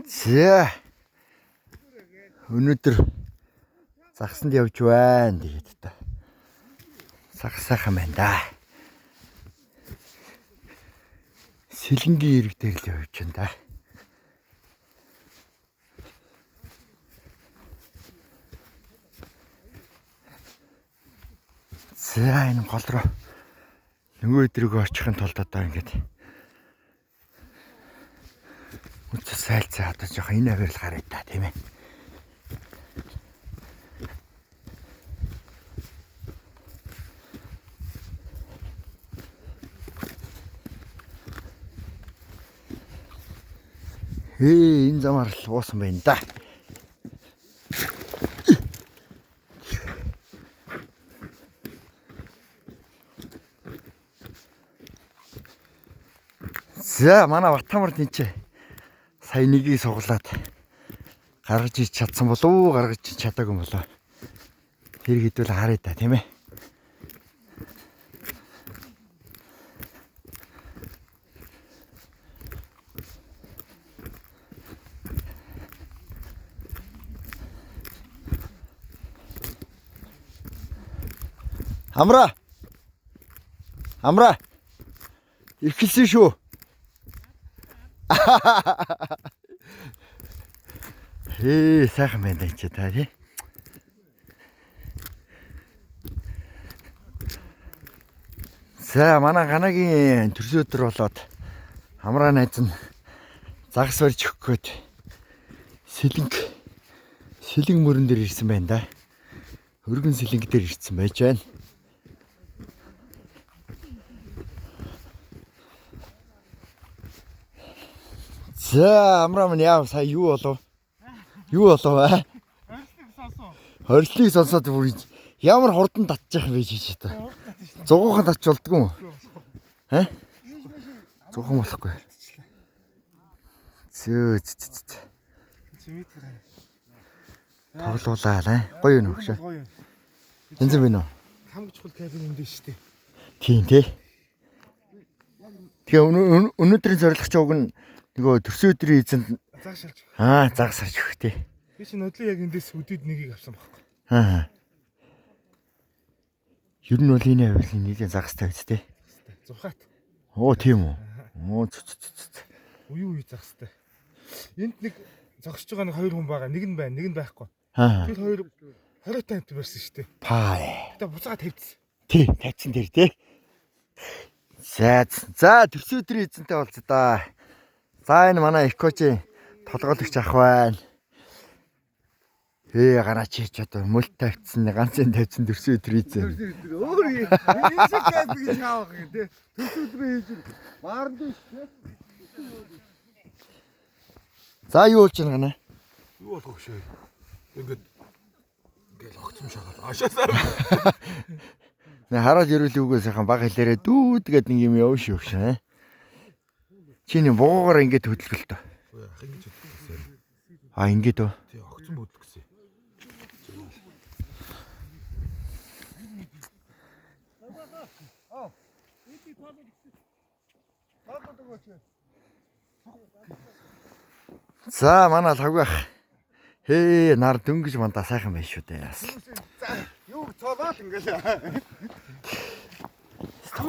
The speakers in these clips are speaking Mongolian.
За. Өнөөдөр загсанд явж байна тэгээд та. Сагс сайхан байна да. Сэлэнгийн ирэг дээр л явж байна да. За энэ гол руу нөгөө өдрөөгөө очихын тулд одоо ингээд үцс сайлцаа одоо жоохон энэ авирал гараа та тийм ээ. Ээ энэ замаар л уусан байна да. За манай Батамар тэнцээ сая нэгийг суглаад гаргаж ич чадсан болов уу, гаргаж ич чадаагүй юм болоо. Тэр хэдүүл харъя да, тийм ээ. Амра. Амра. Эхэлсэн шүү. Хээ, сайхан байна даа чи та тий. За манай ганагийн төрсөн өдөр болоод хамраа найз нь загас барьж өгөх гээд сэлэнг мөрөн дээр ирсэн байна да. Өргөн сэлэнг дээр ирсэн байж байна. За амраа минь яав сая юу болов? Юу болов аа? Хорилтыг сонсон. Хорилтыг сонсоод бүр ямар хурдан татчих юм бэ чи та. Зугуухан татч болдгоо юм уу? Хэ? Зугуухан болохгүй. Зөө зөө. Чимээт гараа. Тоглуулаа аа. Гоё юм өгшөө. Гоё юм. Янз бүр нөө. Хамгийн чухал кабин юм дээ шүү дээ. Тийм тий. Тэгээ өнөөдрийн зорилго чи уг нь нөгөө төрсөн өдрийн эзэнд Загас шалж. аа загас авч өгөх тий. Би чи нодлын яг эндээс өдөөд нэгийг авсан байхгүй. Аа. Ер нь бол энэ авирлын нийлэн загастай биз дээ. Зурхаат. Оо тийм үү. Оо цц цц цц. Уюу ую загастай. Энд нэг зогсож байгаа нэг хоёр хүн байгаа. Нэг нь байна, нэг нь байхгүй. Аа. Тэр хоёр 20 таймт барьсан шүү дээ. Пай. Гэтэ буцаага тавьчихсан. Тий, тавьсан дээр тий. За за төрсөн өдрийн эзэнтэй болцоо да. За энэ манай экожийн толгойлогч ах байна. Ээ гараа чи ч одоо мөлт тавьчихсан, ганцын тавьчихсан төрсөн өдрийн эзэн. Өөр энэ шиг кайф гэж аавах юм те. Төрсөн өдрөө хийж баарнд шүү те. За юу болж байна гана? Юу болох вэ? Ингээд ингээл огцом шагаад ашаасаа. Нэ хараад ирүүл үгүй сайхан баг хэлээрээ дүүд гээд нэг юм явна шүү шээ. Чи нэг буугаар ингэж хөдөлгөлтөө. Ах ингэж хөдөлгсөн. А ингэж үү? Тий огцом хөдөлгсөн. За манай лавгах. Хээ нар дөнгөж мандаа сайхан байна шүү дээ. Бас Юу цолоод ингээл.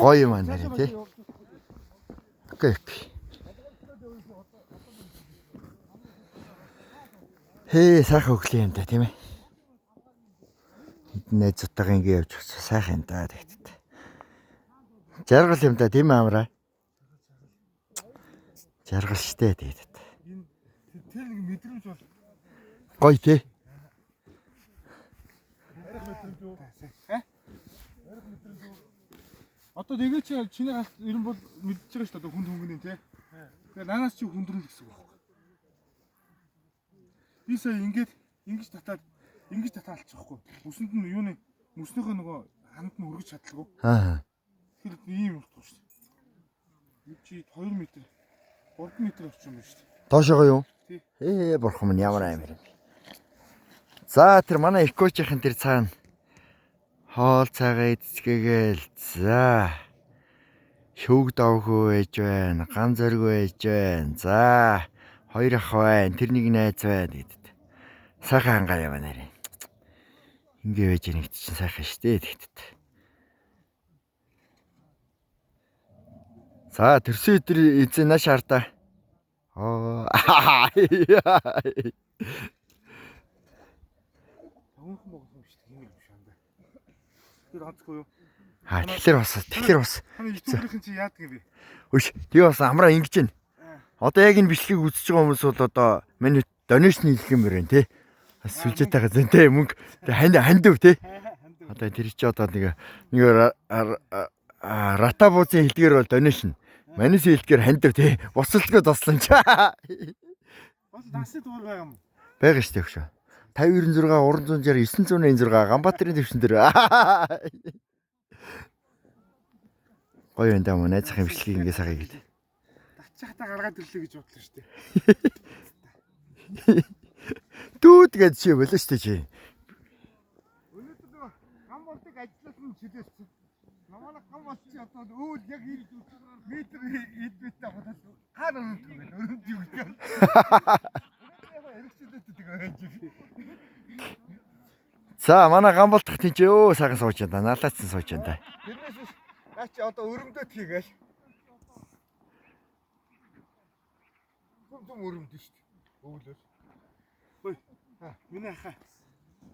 гоё юм аа нэр тий. Окей. Хээ сайхан өглөө юм да тийм ээ. Энд найзуудтайгаа ингэ явж очсон сайхан юм да тэгтээ. Жаргал юм да тийм ээ амраа. Жаргал штэ тэгтээ. Энэ тэр нэг мэдрэмж бол Гоё тий. аа? Одоо тэгээ чи чиний галт ер нь бол мэдчихэж байгаа шүү дээ одоо хүнд хөнгөнэ тий. Тэгэхээр нанаас чи хүндрэл гэсэн үг байхгүй. Би сая ингээд ингэж татаад ингэж татаалчихгүй. Мөсөнд нь юуны мөснийхөө нөгөө ханд нь өргөж чадлагүй. Аа. Тэгэхээр ийм юм шүү дээ. Юу чи 2 м 3 м орчим байна шүү дээ. Доошоогоо юу? Тий. Ээ бурхан минь ямар амир юм. За тэр манай экожийн тэр цаана хоол цагаа эцгээгээл за шүүг давхуу байж байна, ган зориг байж байна. За Хоёр ах байна. Тэр нэг найз байна гэдэгт. Сайхан хангаа яваа нэрээ. Ингээ байж нэгт чинь сайхан штэ тэгтд. За төрсөн өдөр эзэн нааш хардаа. Аа. Өнхөн боглон биш тийм юм биш андаа. Тэр онцгүй юу? Аа тэгэхээр бас тэгэхээр бас Хана YouTube-ийн чи яадаг юм бэ? Өш тэгээ бас амраа ингэж байна. Одоо яг энэ бичлэгийг үзэж байгаа хүмүүс бол одоо миний donation хийх юм байна те. Бас сүлжээ тагаа зэн те мөнгө тэ ханд хандив те. Одоо тэр чи одоо нэг нэг рата буузын хэлдгээр бол donation. Манис хэлдгээр хандив те. Буцалтгүй тусламж. Бас дансны дугаар байгаа юм. Байгаа штэ өгшөө. 5096 360 986 Ганбаатарын төвшин дээр. Гоё юм даа манай найзынхын бичлэгийг ингэ сагыг гээд. Татчихтаа гаргаад ирлээ гэж бодлоо штэ. Дүүд гэж чи болоо штэ чи. Өнөөдөр нөгөө гам болдог ажилласан нь чөлөөсөн. Намайг гам болчих одоо өвөл яг 90 метр идвэтэй бодоод хаа өрөмт гэх өрөмт юу гэдэг. Яг эргэжлээд гэдэг байж. За манай Ганболдох тийч өө сайхан сууж байна да. Налаацсан сууж байна да. Тэрнээс биш наа чи одоо өрөмдөд хийгээл. Түм түм өрөмд шүү дээ. Өвлөл. Миний ахаа